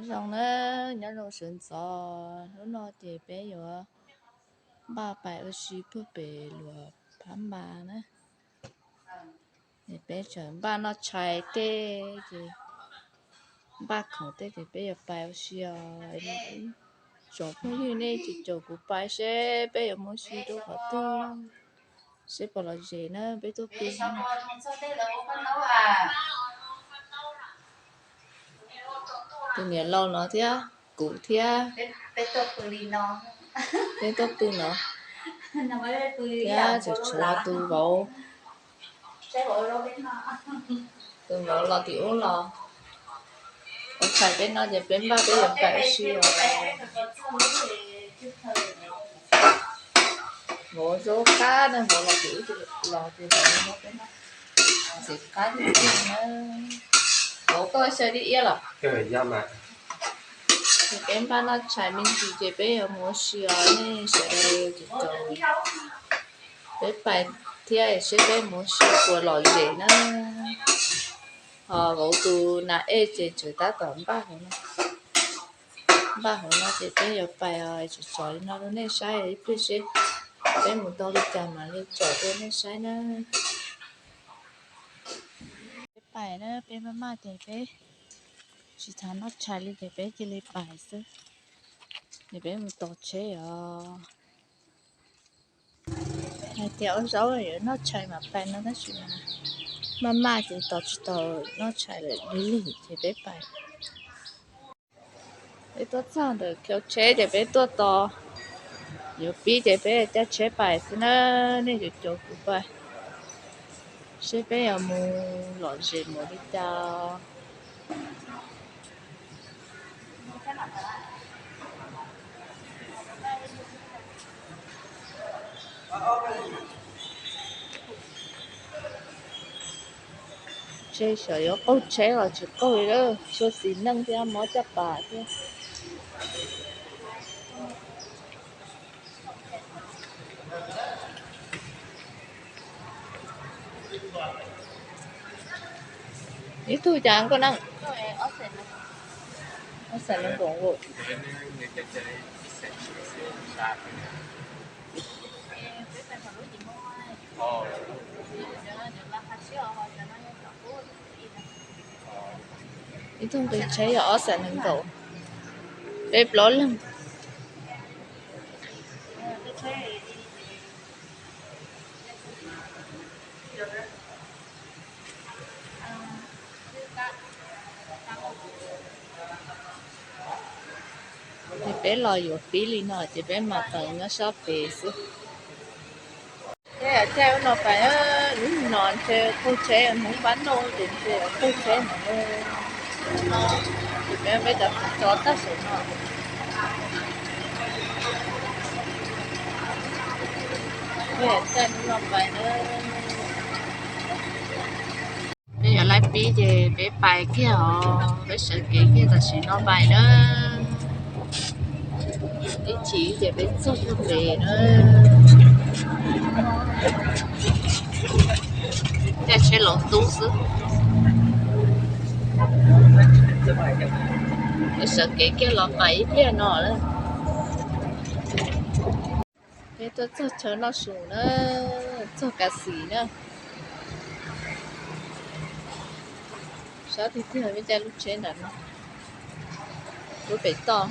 Nyob zoo na, nyob zoo sawv ntxov, hnub no ces peb yuav npaj pais ua si puag pem Luam Phab Npas na. Peb tseem npaj noj tshais tej ces npaj khoom tej ces peb yuav pais ua si os. Tsoom phooj ywg nej tsis caum kuv pais seb peb yuav mus ua si rau qhov twg, seb puas lom zem na peb tuaj pw. Tus niam laus no thiab kuv thiab peb tuaj pw no thiab tseem tshuav tus vauv, tus vauv los tim ub los ua tshais peb no ces peb npaj peb yuav pais ua si os. Vauv zoo qab na, vauv los tim ub los ces vauv zoo qab tiag tiag na. Vauv koj xyaw dib iab los? Ces peb npaj noj tshais me ntsis ces peb yuav mus ua si os nej sawv daws. Peb pais thiab seb peb mus ua si puas lom zem na. Ho vauv tus nas ej ces tseem tab tom npaj hauv no. Npaj hauv no ces peb yuav pais os, tseem tsov li no rau nej saib ib pliag seb peb mus tau li cas mam li tsom rau nej saib na. Peb pais na, peb maj maj ces peb tsis txhob noj tshais li ces peb cia li pais xwb. Ces peb mus tos tsheb os. Hais tias ua zaub yuav noj tshais mam pais no tab sis mas maj maj ces tos tsis tau noj tshais lawm lig lig ces peb pais. Peb tuaj txog ntawm khiv tsheb ces peb tuaj tos, yuav pib ces peb caij tsheb pais xwb na, nej yuav caum kuv pais seb peb yuav mus lom zem mus li cas. Tsheb xyov yuav qaug tsheb los tsis qaug li lawm, tshuav xis neej thiab mob caj pas thiab. Ib tug cas koj na? Ob xees nees nkaum. Ib tug nqi tsheb yog ob xees nees nkaum, peb plaub leeg. Ces peb los yuav pib li no ces peb mam tawm nyob sab pem xwb. Peb caij ub no pais, lub no ntshe qaug tsheb, Hmoob pab noj ces ntshe qaug tsheb no. Ces peb, peb cov tso tag saum no. Peb caij ub no pais na. Peb yuav laib pib ces peb pais kiag os, peb sawv kev kiag tam sim no pais na. Ib chim ces peb txog puag pem na. Caij tsheb laus tub xwb. Peb sawv kev kiag los pais ib pliag no lawm. Peb tuaj txog chaw noj su na, txog Kav Xim na. Sab tiag tiag peb caij lub tsheb ntawm no, lub pem toj.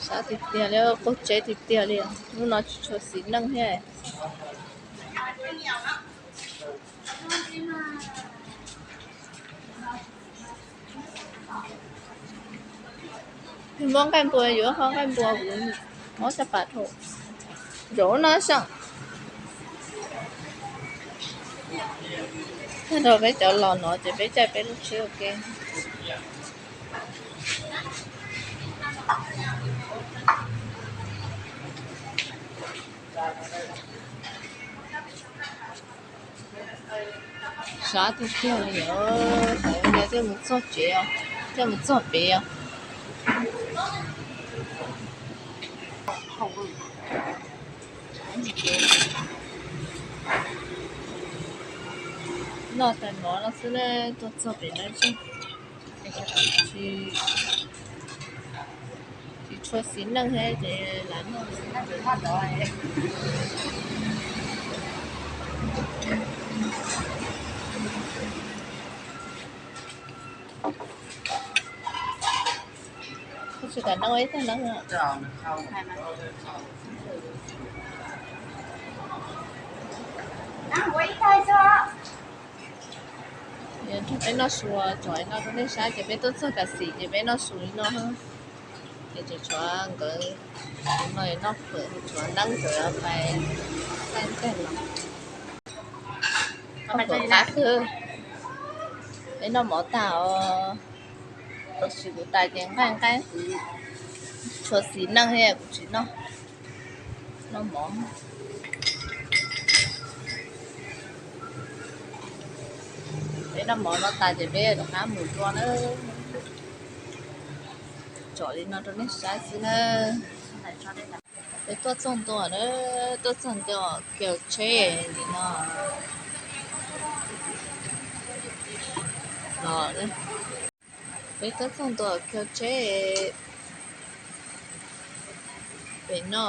Sab tiag tiag li, qaug tsheb tiag tiag li, lub no tsis tshua xis neej thiab. Yus muab nqaij npua, yuav qhov nqaij npua kuv mob caj pas dhau. Zaum no xyoo, tag nrho peb cov los no ces peb caij peb lub tsheb ua ke. Sab tiag tiag li os, thiaj mus txog tsev os, thiaj mus txog pem os. Noj tais mov no xwb na, tuaj txog pem no tsis, tsis tshua xis neej thiab ces lam noj. Tsis kam noj ib tag neeb. Peb noj su, tsom no rau nej saib ces peb tuaj txog tam sim ces peb noj su li no. Ces tseem tshuav nkawd no noj fawm, tshuav neeb, tshuav pais tag los. Qab kawg, peb noj mov tag os. Tab sis kuv tais ces nqaij nqaij, tshua xis neej thiab kuv tsis noj, noj mov. Peb noj mov no tas ces peb rov qab mus dua na. Tsom li no rau nej saib xwb na. Peb tuaj txog ntua na, tuaj txog ntua kiag tsheb li no. Peb tuaj txog ntua kiag tsheb pem no,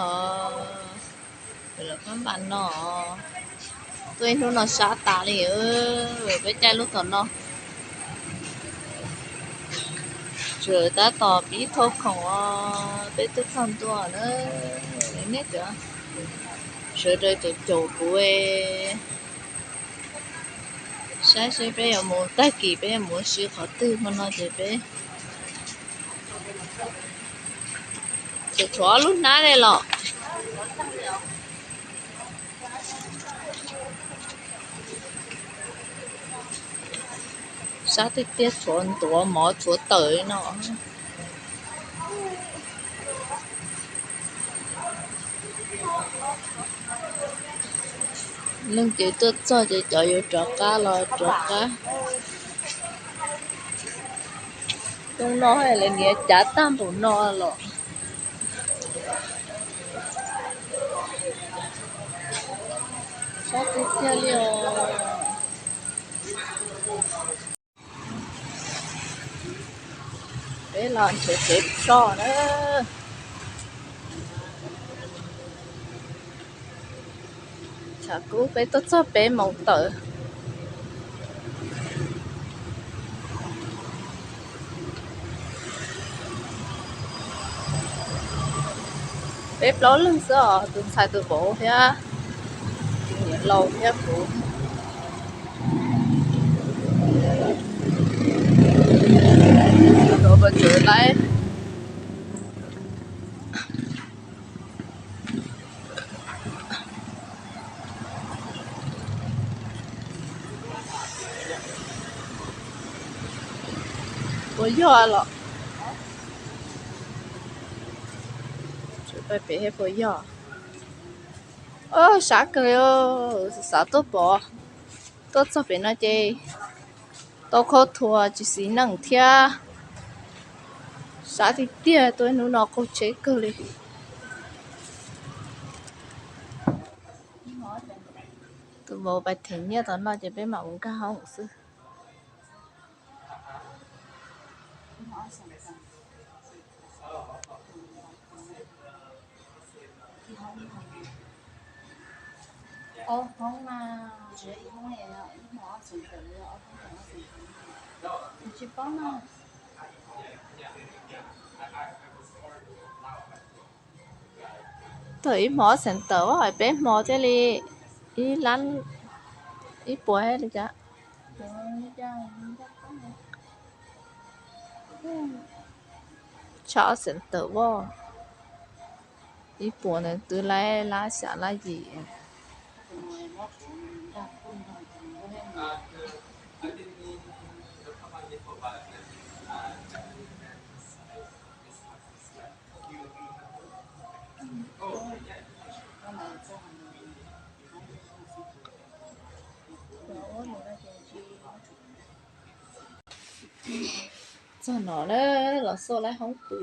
pem lawv pab npas no. Tuaj ib hnub no sab tas li, peb caij lub tom no. Tseem tab tom pib thauj khoom os, peb tuaj txog ntua na. Nej cov sawv daws caum caum kuv saib seb peb yuav mus tag kis peb yuav mus ua si qhov twg hmo no ces peb tseem tshuav ob lub hnab li los. Sab tiag tiag, tshuav ntuav mov tshuav tawm li no. Leej twg tuaj txog ces cov yuav rov qab los rov qab. Rooj no lawv niav cav tag npaum no los. Sab tiag tiag li os. Peb los nrhiav tsev so na. Tshav kub, peb tuaj txog peb moos tawm. Peb plaub leeg xwb os, tus ntxhais tus vauv thiab tus niam laus thiab kuv. Tus vauv pas tsev laib. Puas yog los? Peb puas yog? Sab kawg, xav tuaj pom. Tuaj txog pem no ces tau qhov thuam tsis xis neej thiab. Sab tiag tiag, tuaj hnub no qaug tsheb kawg li. Tus vauv pais them nyiaj tom no ces peb mam mus nkag hoob xwb. Tawm ib hmo ob xees tawm, peb hmo thiaj li ib lab ib puas li cas. Tshaj ob xees tawm as, ib puas ntawd twb lab xya lab yim. Txog no na, los xauj lab hoob pw.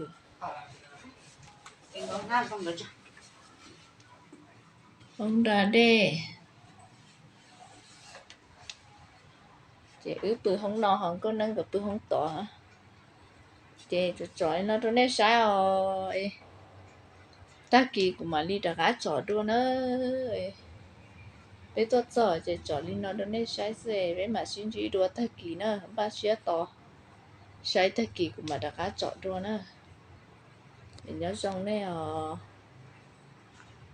Hoob da dej. Ces wb pw hoob no ho Nkauj Neeb nkawd pw hoob tod. Ces tsom li no rau nej saib os. Tag kis kuv mam li rov qab tsom dua na. Peb tuaj txog ces tsom li no rau nej saib xwb, peb mam sib ntsib dua tag kis na, npaj siab tos saib tag kis kuv mam rov qab tsom dua na. Nyob zoo nej os.